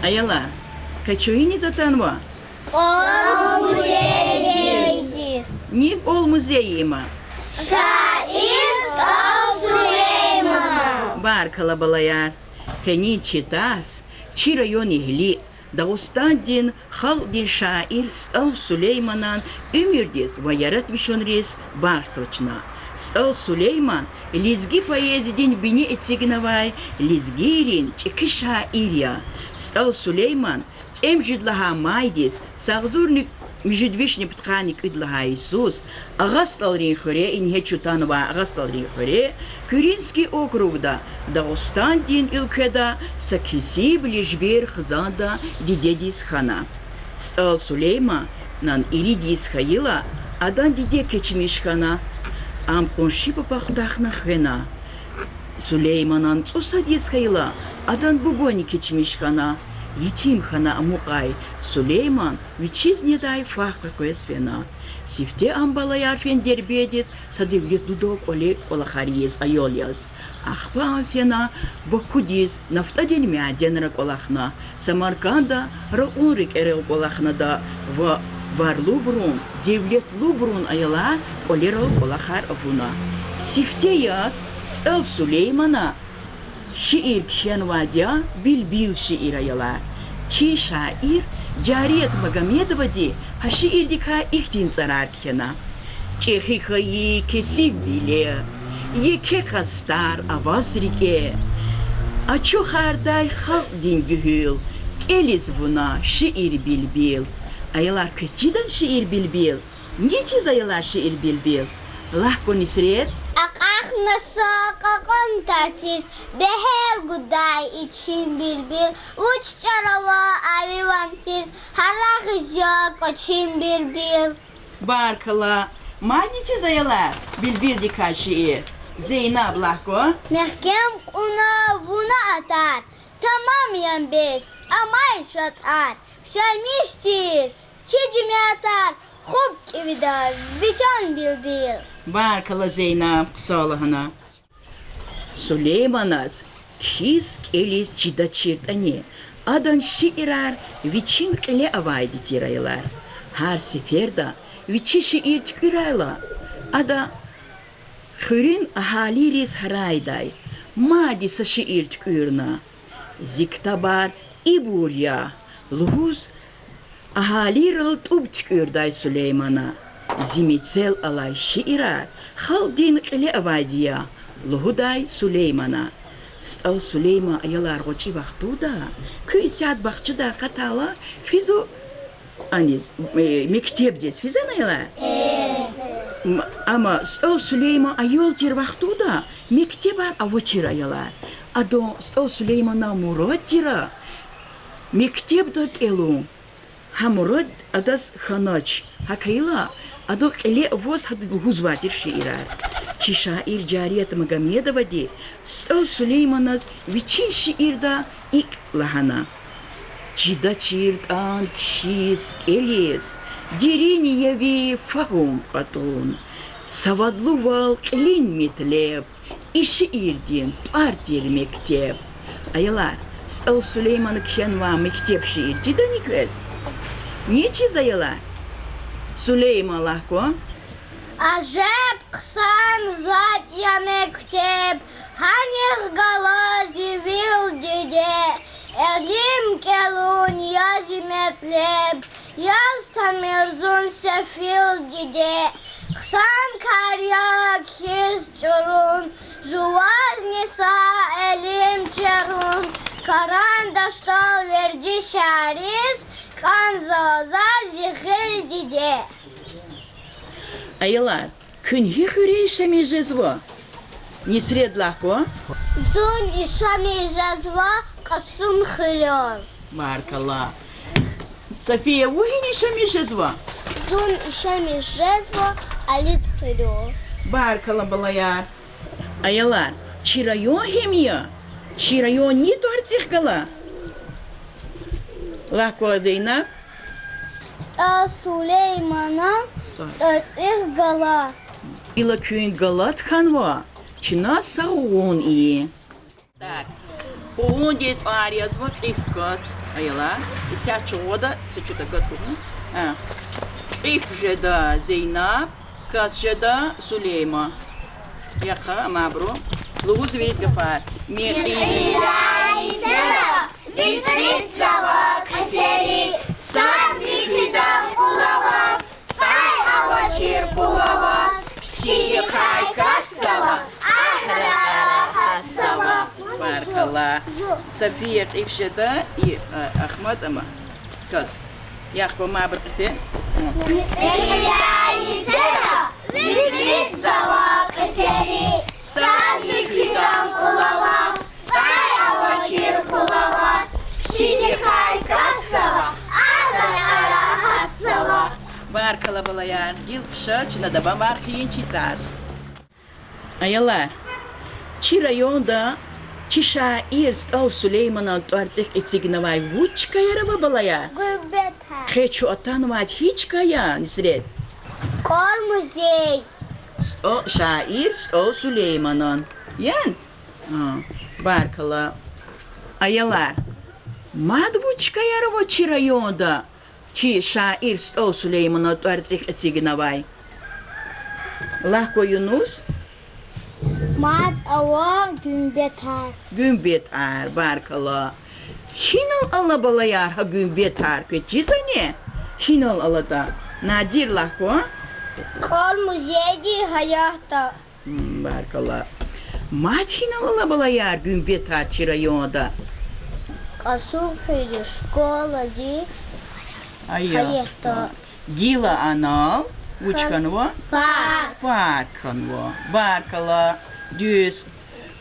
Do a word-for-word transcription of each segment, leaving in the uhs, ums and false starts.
Аялар, къе чун гьиниз атанва? КӀвал музейдиз. Ни кӀвал музей я им? Шаир СтӀал Сулейманан. Баркалла, балаяр. Къенин чи тарс чи райондин вили, Дагъустандин халкьдин шаир СтӀал Сулейманан уьмуьрдиз ва яратмишунриз бахшзавачна. СтӀал Сулейман лезги поэзиядин бине эцигнавай лезгийрин чӀехи шаир я. СтӀал Сулейман цӀемуьжуьд лагьай майдиз, агъзурни муьжуьд вишни пудкъанни кӀуьд лагьай йисуз Агъа СтӀалрин хуьре, ингье чун атанвай Агъа СтӀалрин хуьре, Куьринский округда, Дагъустандин уьлкведа са кесиб лежбер хизанда дидедиз хьана. СтӀал Сулейманан ирид йис хьайила, адан диде кечмиш хьана. Ам къунши папа хутахна хвена. Сулейманан цӀусад йис хьайила, адан бубани кечмиш хьана. Етим хьана амукьай Сулейман вичиз недай фагь къекъвез фена. Сифте ам, балаяр, фена Дербентдиз са девлетлудал кӀвале кӀвалахар ийиз аял яз. Ахпа ам фена Бакудиз, нафтӀадин мяденра кӀвалахна, Самарканда ракьун рикӀерал кӀвалахнада ва варлубурун, девлетлубурун, аялар, кӀвалерал кӀвалахар авуна. Сифте яз СтӀал Сулеймана шиир кхьенвайди я, Билбил шиир, аялар. Чи шаир Жарият Магомедовади гьа шиирдикай ихьтин цӀарар кхьена: ЧӀехи хьайи кесибвиле еке къастар аваз рикӀе, ачухардай халкьдин гуьгьуьл, кӀелиз вуна шиир Билбил. Аялар, квез чидани шиир Билбил? Ни чиз, аялар, шиир Билбил? Лагь кван, Нисрет. Акьахна са кьакьан тарциз, бегьер гудай ичин Билбил, вуч чӀар ава ави ванциз, гьарагъиз я кӀвачин Билбил. Баркалла. Мадни чиз, аялар, Билбилдикай шиир? Зейнаб, лагь кван. Мягькем кьуна вуна атар, тамам ян бес амай шартӀар, шаймиш тийиз чи жемятар, хупӀ кӀевида ви чан Билбил. Баркалла, Зейнаб, хъсан лагьана. Сулейманаз кхьиз-кӀелиз чидачиртӀани, адан шиирар вичин кьиле авайди тир, аялар. Гьар сеферда вичи шиир туькӀуьрайла, ада хуьруьн агьалийриз гьарайдай: мадни са шиир туькӀуьрна, зи ктабар ибур я лугьуз, агьалийрал тӀуб туькӀуьрдай Сулеймана. Зи мецел алай шиирар халкьдин кьиле авайди я лугьудай Сулеймана. СтӀал Сулейман, аялар, гъвечӀи вахтунда куь исятда бахчадай акъатайла физва аниз, э, мектебдиз. Физва, аялар? М-, амма СтӀал Сулейман аял тир вахтунда мектебар авачир, аялар. Адан, СтӀал Сулейманан мурад тир мектебда кӀелун. Гьа мурад адаз хьанач. ГьакӀ хьайила, адан кьиле аваз гьада лугьузвай тир шиирар. Чи шаир Жарият Магомедовади СтӀал Сулейманаз вичин шиирда икӀ лагьана: чидачиртӀан кхьиз-кӀелиз, дерин я ви фагьум кьатӀун, савадлувал кьилин метлеб, и шиирдин тӀвар тир мектеб. Аялар, СтӀал Сулеймана кхьенвай Мектеб шиир чидани квез? Ни чиз, аялар? Сулейман, лагь кван. Ажеб хъсан затӀ я мектеб, гьанихъ гала зи вил, диде, илим кӀелун я зи метлеб, яз тамир зун сефил, диде. Хъсан кар я кхьиз чӀурун, жувазни са илим чирун, карандашдал вердишариз кӀанзава заз зи гъил, диде. Аялар, куьн гьи хуьре яшамиш жезва? Нисрет, лагь кван. Зун яшамиш жезва Кьасумхуьре. Баркалла. Сафия, вун гьина яшамиш жезва? Зун яшамиш жезва Алидхуьре. Баркалла, балаяр. Аялар, Чи район гьим я? Чи район ни тӀварцӀихъ гала? Лагь кван, Зейнаб. СтӀал Сулейманан тӀварцӀихъ гала. Гила куьн галат хьанва, чна са гъугъун ийин. Так. Гъугъундин тӀвар язва кьиф кац, аялар. Исятда чугъвада, са чута кат кукна. А. Кьиф жеда Зейнаб, кац жеда Сулейман. Яхъ, амайбуру. Лугьуз вири гафар. Мекьиляй йифера, вид-видзава кьифери, сад муькуьдан кьулаваз, цӀай авачир кьулаваз, писидихъай катзава, агь ракьара гьатзава. Баркалла. Сафия, кьиф жеда, и, а, Ахмад ама. Кац. Яхъ кван, амайбур кьифе. Мекьиляй йифера, вид-видзава кьифери, сад муькуьдан кьулаваз, цӀай авачир кьулаваз, писидихъай катзава, агь ракьара гьатзава. Баркалла, балаяр, гила ша чна давамар хъийин чи тарс. Аялар, чи районда чи шаир СтӀал Сулейманан тӀварцӀихъ эцигнавай вуч чкаяр ава, балаяр? Гуьмбетар. Къе чун атанвайди гьи чка я, Несрет? КӀвал-музей. СтӀал, шаир СтӀал Сулейманан. Яни? А, баркалла. Аялар, мад вуч чкаяр ава чи районда чи шаир СтӀал Сулейманан тӀварцӀихъ эцигнавай? Лагь кван, Юнус. Мад ава гуьмбетар. Гуьмбетар, баркалла. Гьинал ала, балаяр, гьа гуьмбетар, квез чизвани? Гьинал алатӀа? Надир, лагь кван. КӀвал-музейдин гьаятда. М, баркалла. Мад гьинал ала, балаяр, гуьмбетар чи районда? Кьасумхуьрдин школадин гьаятда. Гила анал вуч хьанва? Парк. Парк хьанва. Баркалла, дуьз.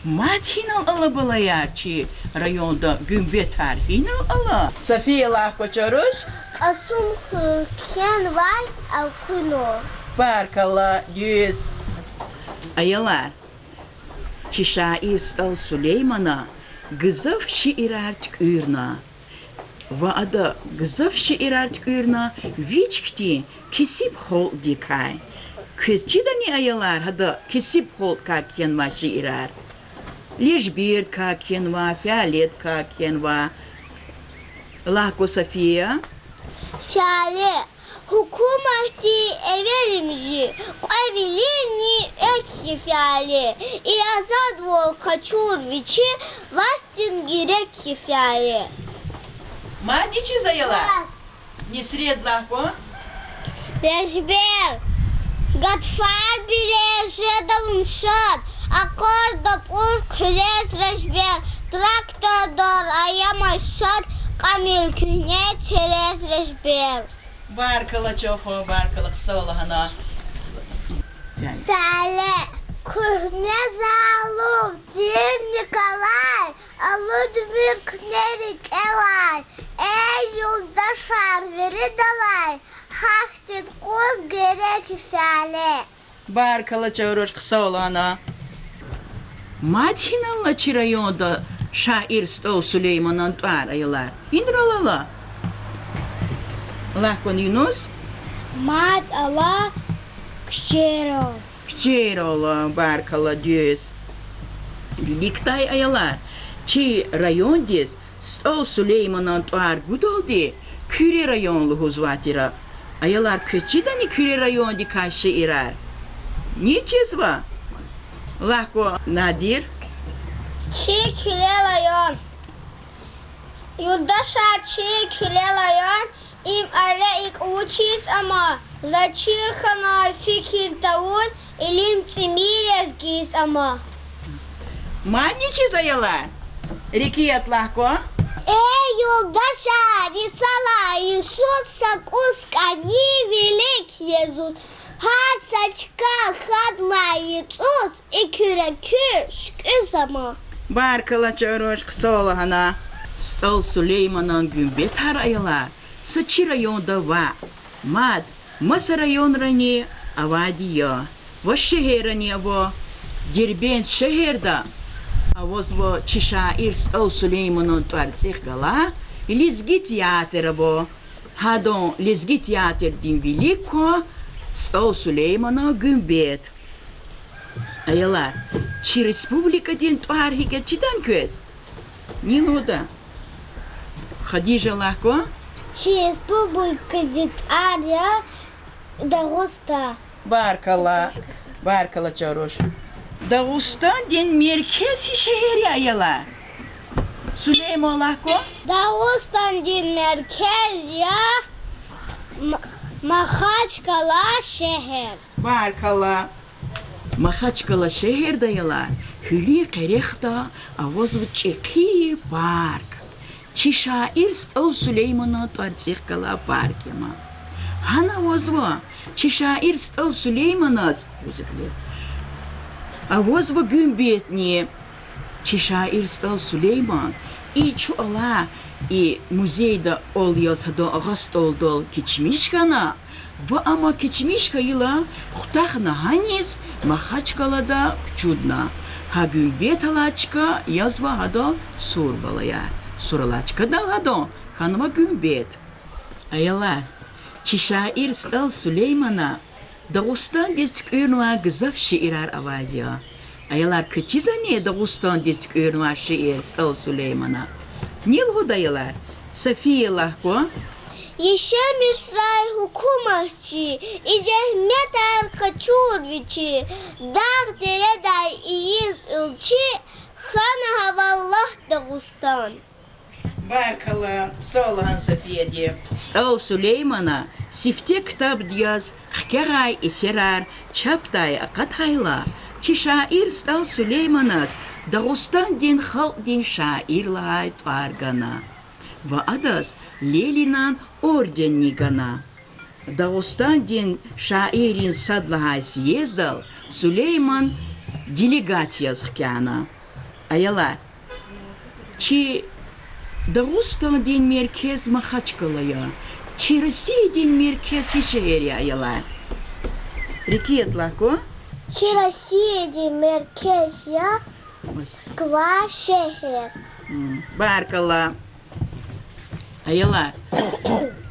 Мад гьинал ала, балаяр, чи районда гуьмбетар гьинал ала? Сафия, лагь кван чӀуруш. Кьасумхуьр кхьенвай элкъуьнар. Баркалла, дуьз. Аялар, чи шаир СтӀал Сулеймана гзаф шиирар туькӀуьрна. Ва ада гзаф шиирар туькӀуьрна вич хьтин кесиб халкьдикай. Квез чидани, аялар, гьада кесиб халкьдикай кхьенвай шиирар? Лежбердикай кхьенва, Фяледикай кхьенва. Лагь кван, Сафия. Фяле. Гьукуматдин эвелимжи, кьве вилинни экв я Фяле. И азадвал къачур вичи властдин герек я Фяле. Мад ни чиз, аялар? Несрет, лагь кван. Лежбер. Гатфар бирез жеда вун шад, акъваз дапӀуз хъуьрез лежбер, трактордал аямаз шад, кьамир куьгьне терез лежбер. Баркалла, чан хва, баркалла, хъсан лагьана. Фяле. Куьгьне залум тир Николай, алудмир куьне рикӀелай, эй, юлдашар виридалай, гьахьтин къуз герек я Фяле. Баркалла, чан руш, хъсан лагьана. Мад гьинал ала чи районда шаир СтӀал Сулейманан тӀвар, аялар? Гьинрал ала? Лагь кван, Юнус. Мад ала куьчейрал. Куьчейрал ала, баркалла, дуьз. Виликдай, аялар, чи райондиз СтӀал Сулейманан тӀвар гудалди Куьре район лугьузвай тир. Аялар, квез чидани Куьре райондикай шиирар? Ни чизва? Лагь кван, Надир. Чи Куьре район. Юлдашар, чи Куьре район, им аре икӀ вучиз ама, за чир хьанай фикир тавун, илим цӀимир лезгиз ама. Мад ни чиз, аялар? Рикият, лагь кван. Эй, юлдашар, йисалай йисуз са кӀус кӀани вилик я зун, гьар са чка хьанмай йицӀуз, и Куьре куьн шуькӀуьз ама. Баркалла, чан руш, хъсан лагьана. СтӀал Сулейманан гуьмбетар, аялар, са чи районда ваъ, мад маса районрани авайди я ва шегьеррани ава. Дербент шегьерда Авазва чи шаир СтӀал Сулейманан тӀварцӀихъ галай лезги театр ава. Гьадан лезги театрдин вилик ква СтӀал Сулейманан гуьмбет. Аялар, чи республикадин тӀвар гьикӀ я чидани квез? Ни лугьуда? Хадижа, лагь кван. Чи республикадин тӀвар я Дагъустан. Баркалла, баркалла, чан руш. Дагъустандин меркез гьи шегьер я, аялар? Сулейман, лагь кван. Дагъустандин меркез я М-, Махачкъала шегьер. Баркалла. Махачкъала шегьерда, аялар, гьуьлуьн къерехда авазва чӀехи парк. Чи шаир СтӀал Сулейманан тӀварцӀихъ галай парк я ам. Гьана авазва, чи шаир СтӀал Сулейманаз, авазва гуьмбетни. Чи шаир СтӀал Сулейман и чун алай и музейда кӀвал яз гьадан агъа стӀалдал кечмиш хьана, ва ам кечмиш хьайила хутахна гьаниз Махачкъалада кучудна. Гьа гуьмбет алай чка язва гьадан сур, балаяр. Сур алай чкадал гьадан хьанва гуьмбет. Аялар, чи шаир СтӀал Сулеймана Дагъустандиз туькӀуьрнавай гзаф шиирар авайди я. Аялар, квез чизвани Дагъустандиз туькӀуьрнавай шиир СтӀал Сулеймана? Ни лугьуда, аялар? София, лагь кван. Яшамишрай гьукуматчи, и зегьметар къачур вичи, дагъ-дередай ийиз уьлчи, хьана гьа валлагь Дагъустан. Баркалла, сагъ лугьун, Софияди. СтӀал Сулеймана сифте ктабда яз хкягъай эсерар чапдай акъатайла, чи шаир СтӀал Сулейманаз Дагъустандин халкьдин шаир лагьай тӀвар гана ва адаз Ленинан орденни гана. Дагъустандин шаиррин сад лагьай съездал Сулейман делегат яз хкяна. Аялар, чи Дагъустандин меркез Махачкъала я. Чи Россиядин меркез гьи шегьер я, аялар? Рикият, лагь кван. Чи Россиядин меркез я Москва шегьер. Баркалла. Аялар,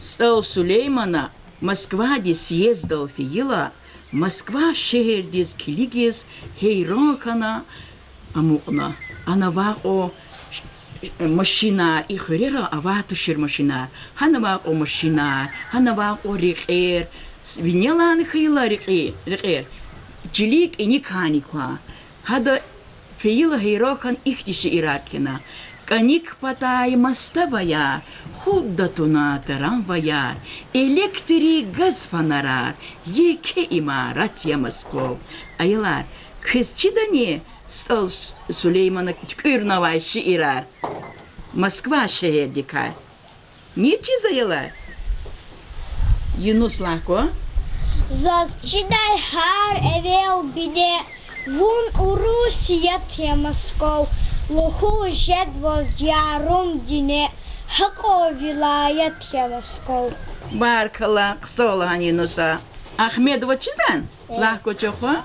СтӀал Сулеймана Москвадиз съездал фейила, Москва шегьердиз килигиз гьейран хьана амукьна. Ана авай кьван машинар, и хуьрера авай тушир машинар, гьана авай кьван машинар, гьана авай кьван рекьер, винелай хьайила рекьи-, рекьер, чилин кӀаникарни ква. Гьада фейила гьейран хьана ихьтин шиирар кхьена: КӀаник патай маставаяр, хутда туна трамваяр, электрик, газ фонарар, еке имарат я Москов. Аялар, квез чидани СтӀал С-, Сулеймана туькӀуьрнавай шиирар Москва шегьердикай? Ни чиз, аялар? Юнус, лагь кван. Заз чидай гьар эвел бине, вун Урусият я Москов, лугьуз жеда ваз ярум дине, гьакьван вилаят я Москов. Баркалла, хъсан лагьана, Юнуса. Ахмед, ваз чизвани? Лагь кван, чухва.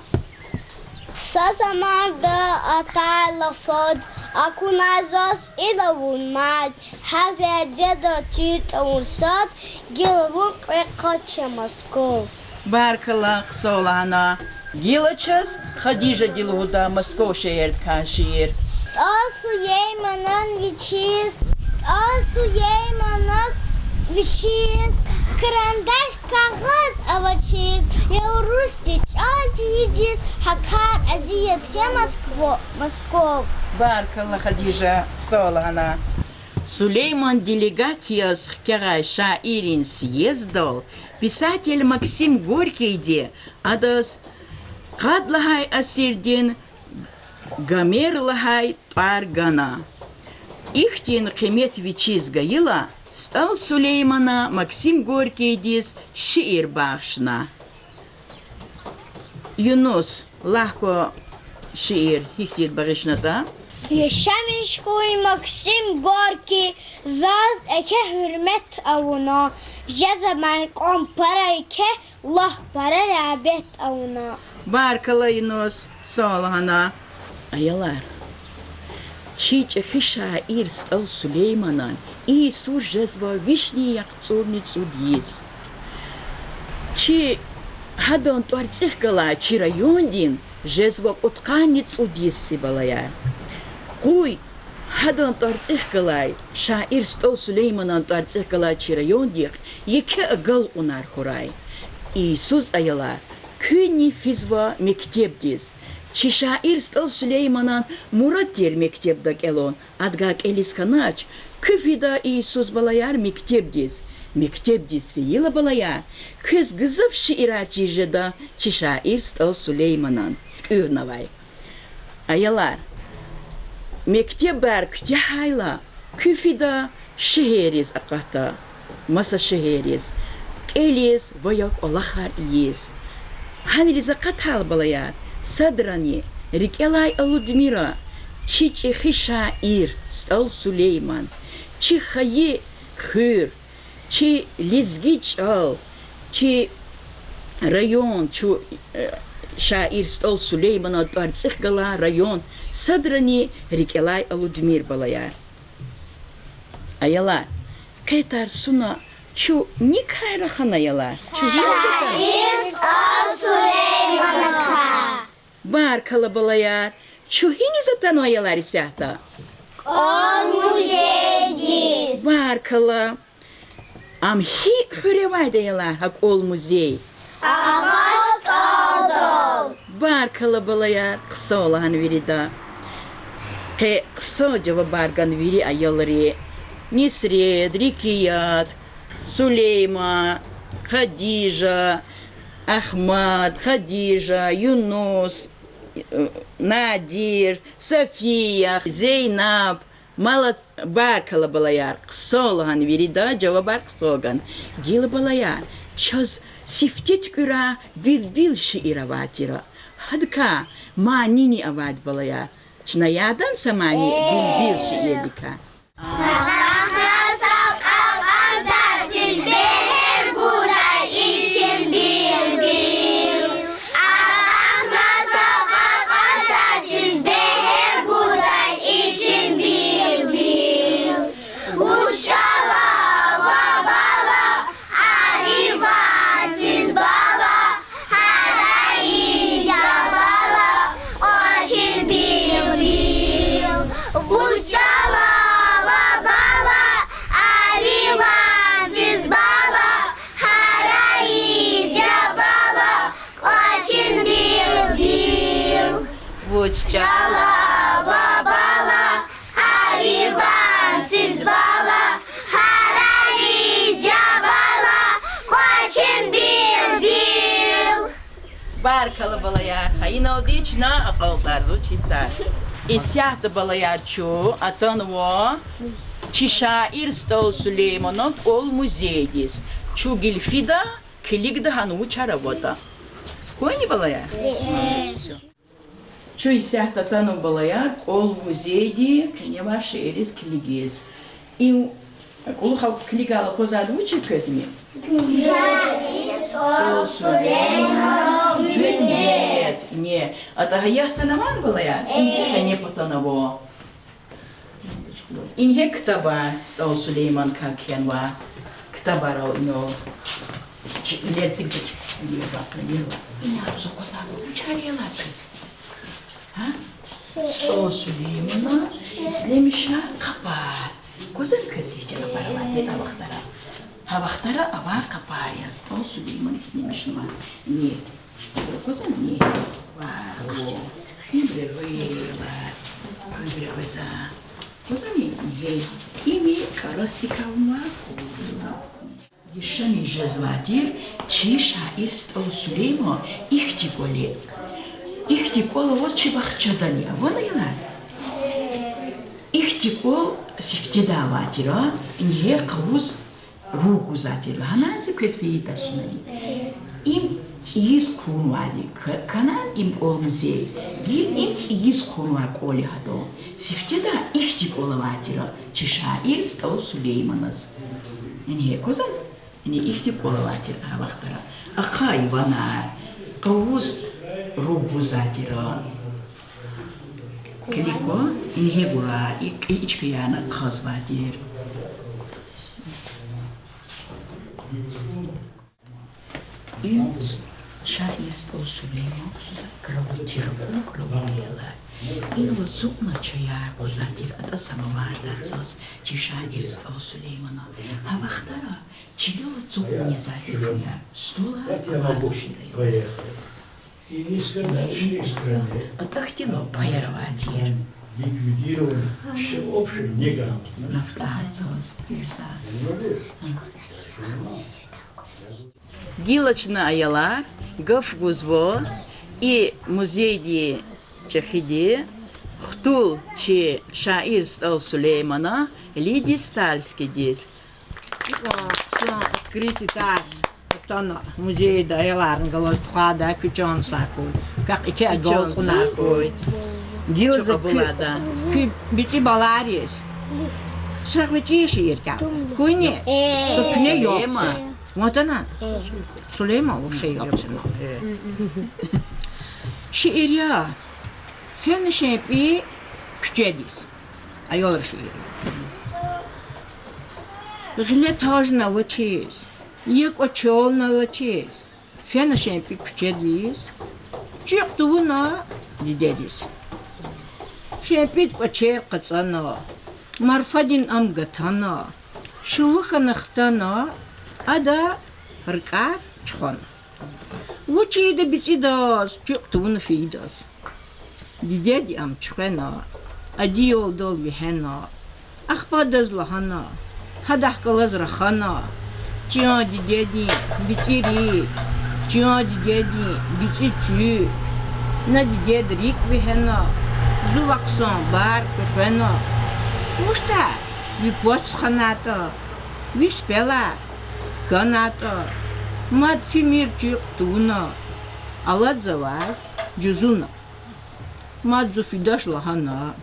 Са заманда атай лафад, акунай заз ина вун мад, гьа вядеда чир тавун сад, гила вун кьве къач я Москов. Баркалла, хъсан лагьана. Гила чаз Хадижади лугьуда Москов шегьердикай шиир. СтӀал Сулейманан вичиз, СтӀал Сулейманан вичиз, карандаш, кагъаз авачиз, я урусди чӀал чидиз, гьа кар азият я Москво-, Москов. Баркалла, Хадижа, хъсан лагьана. Сулейман делегат яз хкягъай шаиррин съездал писатель Максим Горькийди адаз къад лагьай асирдин Гомер лагьай тӀвар гана. Ихьтин къимет вичиз гайила, СтӀал Сулеймана Максим Горькийдиз шиир бахшна. Юнус, лагь кван, шиир гьихьтин багъишнатӀа? Яшамиш хьуй, Максим Горький, заз еке гьуьрмет авуна, жезамай кьван пара еке, лагь, пара рагьбет авуна. Баркалла, Юнус, хъсан лагьана. Аялар, Чи чӀехи шаир СтӀал Сулейманан и йисуз жезва вишни яхцӀурни цӀуд йис. Чи гьадан тӀварцӀихъ галай чи райондин жезва кьудкъанни цӀуд йис цӀи, балаяр. Къуй гьадан тӀварцӀихъ галай, шаир СтӀал Сулейманан тӀварцӀихъ галай чи райондихъ еке агалкьунар хьурай. И йисуз, аялар, куьнни физва мектебдиз. Чи шаир СтӀал Сулейманан мурад тир мектебда кӀелун, адгай кӀелиз хьанач, куьн фида и йисуз, балаяр, мектебдиз. Мектебдиз фейила, балаяр, квез гзаф шиирар чир жеда чи шаир СтӀал Сулейманан туькӀуьрнавай. Аялар, мектебар куьтягьайла, куьн фида шегьерриз акъатда, маса шегьерриз, кӀелиз ва я кӀвалахар ийиз. Гьанриз акъатайла, балаяр, садрани рикӀелай алудмира чи чӀехи шаир СтӀал Сулейман, чи хайи хуьр, чи лезги чӀал, чи район, чу, э, шаир СтӀал Сулейманан тӀварцӀихъ галай район садрани рикӀелай алудмир, балаяр. Аялар, къе тарсуна чун никай рахана, аялар? Чун гьиниз атанва? Баркалла, балаяр. Чун гьиниз атанва, аялар, исятда? КӀвал музейдиз. Баркалла. Ам гьи хуьре авайди я, аялар, гьа кӀвал музей? Агъа СтӀалдал. Баркалла, балаяр, хъсан лагьана вирида. Къе хъсан жавабар гана вири аялри: Несрет, Рикият, Сулейма, Хадижа, Агьмад, Хадижа, Юнус, Надир, Сафия, Зейнаб, Мала-, баркалла, балаяр, хъсан лагьана вирида, жавабар хъсан гана. Гила, балаяр, чаз сифте туькӀуьрай Билбил шиир авай тир. Гьадакай манини авайди, балаяр. Чна ядани са мани Билбил шиирдикай? Агъахъна са кьакьан тарциз бегьер гудай ичин Билбил. Агъахъна са кьакьан тарциз бегьер гудай ичин Билбил. Вуч чӀала ва бала, ави ванциз бала, гьарайиз я бала, кӀвачин Билбил. Вуч чӀала ва бала, ави ванциз бала, гьарайиз я бала, кӀвачин Билбил. Вуч чӀала ва бала, ави ванциз бала, гьарайиз я бала, кӀвачин Билбил. Баркалла, балаяр, гьа иналди чна акьалтӀарзава чи тарс. Исятда, балаяр, чун атанва чи шаир СтӀал Сулейманан кӀвал музейдиз. Чун гила фида, килигда гьана вучар аватӀа. Хьуни, балаяр? Чун исятда атанва, балаяр, кӀвал музейди къеневай шейэриз килигиз. Им кьулухъ килигайла аквазвайди вуч я квез? Им СтӀал Сулейманан гьуьрмет. Ингье, атӀа гьаятда авани, балаяр? Ингье къене патанва. Ингье ктабар, СтӀал Сулейманакай кхьенвай ктабар ава ина. Чи илер цик чӀ-, илер ва, илер ва. Ина зукъаза вучар я лагьай квез? Гьа? СтӀал Сулейманан ишлемишай къапар. Аквазва квез, ихьтин къапар авай тир а вахтара. Гьа вахтара авай къапар я СтӀал Сулейманан ишлемишнавай. Ни. Аквазва ни? Ва, о. Ибуру гъвер, ибуру гъвеза. Аквазва ни? Гье. Им кӀарасдикай авунвай. Яшамиш жезвай тир чи шаир СтӀал Сулейман ихьтин кӀвале. Ихьтин кӀвал аваз чи бахчадани авани, аялар? Ихьтин кӀвал сифтедай авай тир, ингье къавуз руг гузвай тир лагьана зи квез фейитӀа сунани. Им цӀийиз хъувунвайди к-, кана им кӀвал музей. Гила им цӀийиз хъувунвай кӀвал я гьадан. Сифтедай ихьтин кӀвал авай тир чи шаир СтӀал Сулейманаз. Ингье аквазва, ингье ихьтин кӀвал авай тир а вахтара. Ахъа айванар, къавуз руг гузвай тир. Килиг кван, ингье гурай, и, и чкаярни хъвазвай тир. Им с-, шаир СтӀал Сулейман, суза крават тир, крават яла. Инал ацукьна чаяр къвазвай тир, атӀа самоварда цаз, чи шаир СтӀал Сулеймана. Гьа вахтара чилел ацукьна низвай тир хьуя, столар авай тушир. АтӀа хьтин паяр авай тир. НафтӀар цаз, вирса. Гила чна, аялар, гаф гузва и музейдин чӀехиди, хтул чи шаир СтӀал Сулеймана Лидия Стальскидиз. Икьван хъсан открытие таз атана музейда, аяларни галаз тухвайди я, куь чан сагъ хьуй. Квехъ еке агалкьунар хьуй. Гила за куь, куь бицӀи балайриз са гъвечӀи шиир кӀел хьуни, то куьне яб це. Ватана? Сулейман вообще яб це на. Шиир я. Фена ШенпӀи куьчедиз. Аялрин шиир. Гъиле тажни авачиз, я кӀвачелни алачиз, фена ШенпӀи куьчедиз, чуькь тавуна дидедиз. ШенпӀиди кӀвачер кьацӀана, марфадин ам гатана, шулухьна хтана, ада ракӀар чухвана. Вуч ийида бицӀидаз, чуькь тавуна фейидаз? Дидеди ам чуьхвена, ади ялдал вегьена, ахпа адаз лагьана, гьадахъ галаз рахана: чан дидедин бицӀи рикӀ, чан дидедин бицӀи цуьк, на дидед рикӀ вегьена, зун вахъсан бар къекъвена. Муштар ви пац ханатӀа, ви сипелар канатӀа, мад фимир чуькь тавуна, алад завай жузуна. Мад зун фидач лагьана,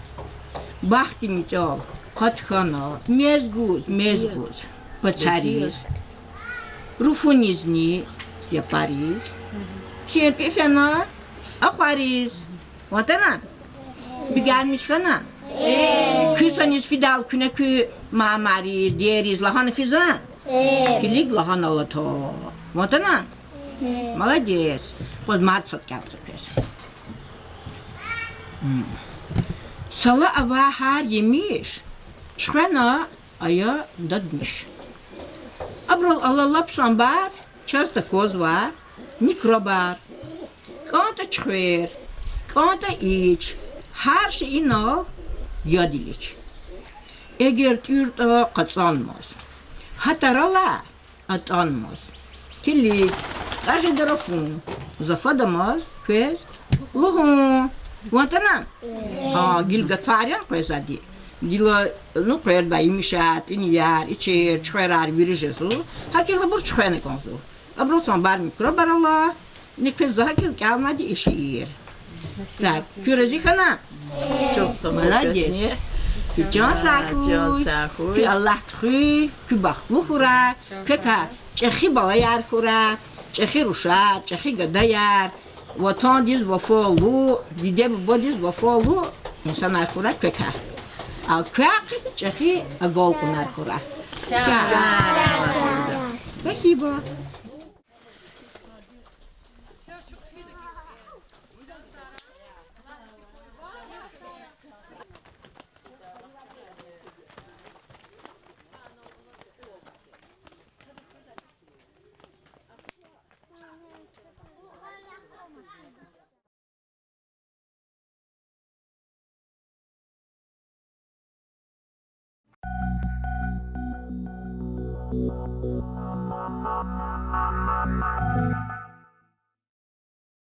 бахтдин метӀел къад хьана, мез гуз, мез гуз пацариз, руфунизни япариз, ШенпӀи фена ахвариз. Ватана? Бегенмиш хьана? Куь саниз фидайла куьне куь мамариз, дериз лагьана физан? Килиг, лагьана алата. Ватана? Молодец. Къуз мад сад кӀелзава квез. Сала авай гьар емиш чуьхвена ая дадмиш. Абурал ала лап хъсан бар чаз таквазва микробар. КӀантӀа чуьхвер, кӀантӀа ич, гьар шейинал яд илич. Эгер тӀуьртӀа къацӀанмаз, гьа таралай атӀанмаз, килиг, кьве жеда руфун, за фадамаз квез лугьун. Ватана? Гьа, гила гатфарин къвезвайди. Гила, ну, къвердавай емишар, пӀинияр, ичер, чуьхверар вири жезва. ГьакӀ гила абур чуьхвена кӀанзава. Абурал хъсан бар микробар ала. Ни квез за гьакӀ гила кӀелнавайди и шиир. Так, куьн рази хьана? Молодец. Куь чан сагъ хьуй. Куьн Аллагьди хуьй, куьн бахтлу хьурай, квекай чӀехи балаяр хьурай, чӀехи рушар, чӀехи гадаяр, ватандиз вафалу, диде-бубадиз вафалу инсанар хьурай квекай. А квехъ чӀехи агалкьунар хьурай. Спасибо.